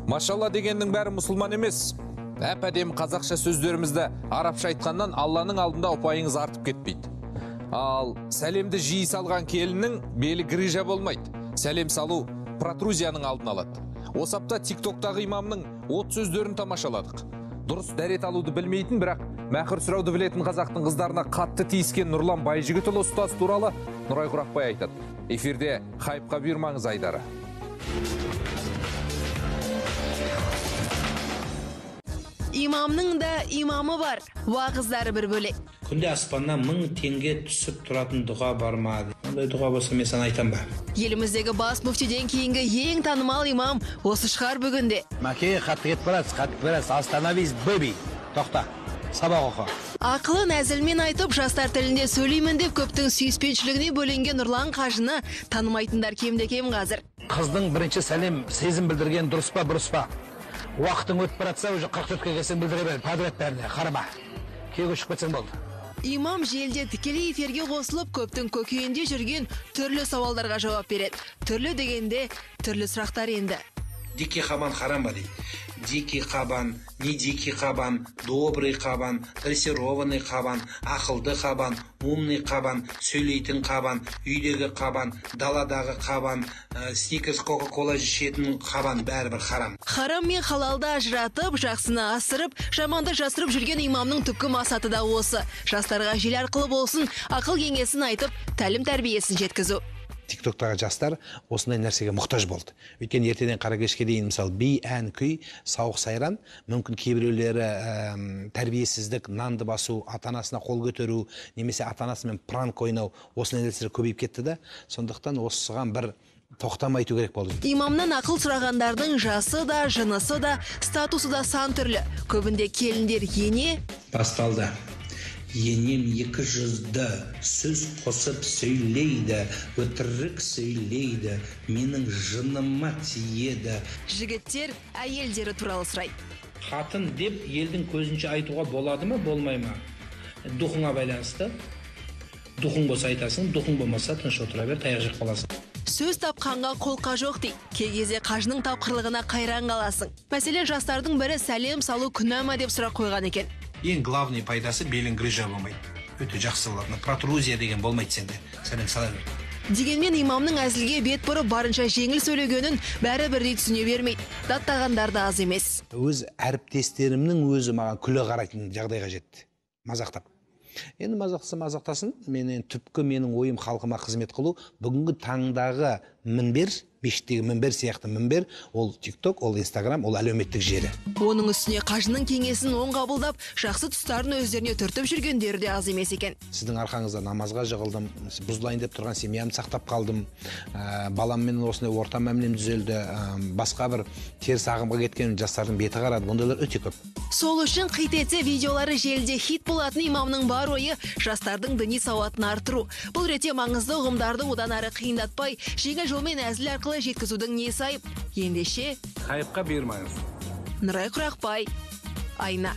Машалла дегеннің бәрі мұсылман емес. Әп-әдемі қазақша сөздерімізді арабша айтқаннан Алланың алдында ұпайыңыз артып кетпейді. Ал сәлемді жиі салған келіннің белі грыжа болмайды. Сәлем салу протрузияның алдын алады. Осы апта TikTok-тағы имамның от сөздерін тамашаладық. Дұрыс дәрет алуды білмейтін, бірақ мәһр сұрауды білетін қазақтың қыздарына қатты тиіскен Нұрлан Байжігітұлы ұстаз туралы Нұрай Құрақбай айтады. Эфирде хайпқа бұйырмаңыз айдары. Имамның да имамы бар, уағыздары бір бөлек. Күнде аспаннан 1000 теңге түсіп тұратын дұға бар ма? Ондай дұға болса мен саған айтам ба? Еліміздегі бас мүфтиден кейінгі ең танымал имам осы шығар бүгінде. Мәке, қатты кетіп барасыз, қатты барасыз. Остановись, бэби. Тоқта, сабақ оқы. Ақылын әзілмен айтып, жастар тілінде сөйлеймін деп көптің сүйіспеншілігіне бөленген Нұрлан қажыны танымайтындар кемде-кем қазір. Қыздың бірінші сәлем сезім білдірген дұрыс па, бұрыс па? Уақытың өтіп баратса, уже 44-ке келсең білдіре бер, подряд бәріне, қарама. Күйеуге шығып кетсең болды. Имам желде тікелей эфирге қосылып, көптің көкейінде жүрген түрлі сауалдарға жауап береді. Түрлі дегенде түрлі сұрақтар енді. Дикий қабан харам ба дейді. Дикий қабан, не дикий қабан, добрый қабан, дрессированный қабан, ақылды қабан, умный қабан, сөйлейтін қабан, үйдегі қабан, даладағы қабан, сникерс, кока-кола ішетін қабан, бәрібір харам. Харам мен халалды ажыратып, жақсыны асырып, жаманды жасырып жүрген имамның түпкі мақсаты да осы. Жастарға жел арқылы болсын, ақыл кеңесін айтып, тәлім тәрбиесін жеткізу. TikTok-тағы жастар осындай нәрсеге мұқтаж болды. Өйткені ертеден қара кешке дейін, мысалы, би, ән, күй, сауық сайран, мүмкін кейбіреулері тәрбиесіздік, нанды басу, ата-анасына қол көтеру, немесе ата-анасымен пранк ойнау, осындай нәрселер көбейіп кетті да. Сондықтан осыған бір тоқтам айту керек болды. Имамнан ақыл сұрағандардың жасы да, жынысы да, статусы да сан түрлі. Көбінде келіндер ене басталды. Енем 200-ді сөз қосып сөйлейді, өтірік сөйлейді, менің жыныма тиеді. Жігіттер әйелдері туралы сұрайды. Қатын деп елдің көзінше айтуға болады ма, болмай ма? Духыңа байланысты. Духың болса айтасың, духың болмаса тыныш отыра бер, таяқ жеп қаласың. Сөз тапқанға қолқа жоқ дейді. Кей кезде қажының тапқырлығына қайран қаласың. Мәселен, жастардың бірі сәлем салу күнә ма деп сұрақ қойған екен. Ең главный пайдасы белің грыжа болмайды. Өте жақсы болады. Протрузия деген болмайды сенде. Сәлем сала бер. Дегенмен имамның әзілге бет бұрып барынша жеңіл сөйлегенін бәрі бірдей түсіне бермейді. Даттағандар да аз емес. Өз әріптестерімнің өзі маған күле қарайтын жағдайға жетті. Мазақтап. Енді мазақтаса мазақтасын. Мен енді түпкі менің ойым халқыма қызмет қылу. Бүгінгі таңдағы мінбер, мешіттегі мінбер сияқты мінбер, ол TikTok, ол Instagram, ол әлеуметтік желі. Оның үстіне қажының кеңесін оң қабылдап, жақсы тұстарын өздеріне түртіп жүргендері де аз емес екен. Сіздің арқаңызда намазға жығылдым, бұзылайын деп тұрған семьямды сақтап қалдым, баламмен осындай орта мәмілем түзелді, басқа бір теріс ағымға кеткен жастардың беті қарады, ондайлар өте көп. Сол үшін қит етсе видеолары желіде хит болатын имамның бар ойы жастардың діни сауатын арттыру. Бұл ретте маңызды ұғымдарды одан ары қиындатпай, жеңіл жолмен әзіл арқылы жеткізудің несі айып? Ендеше хайыпқа бұйырмаңыз. Нұрай Құрақбай, Айна.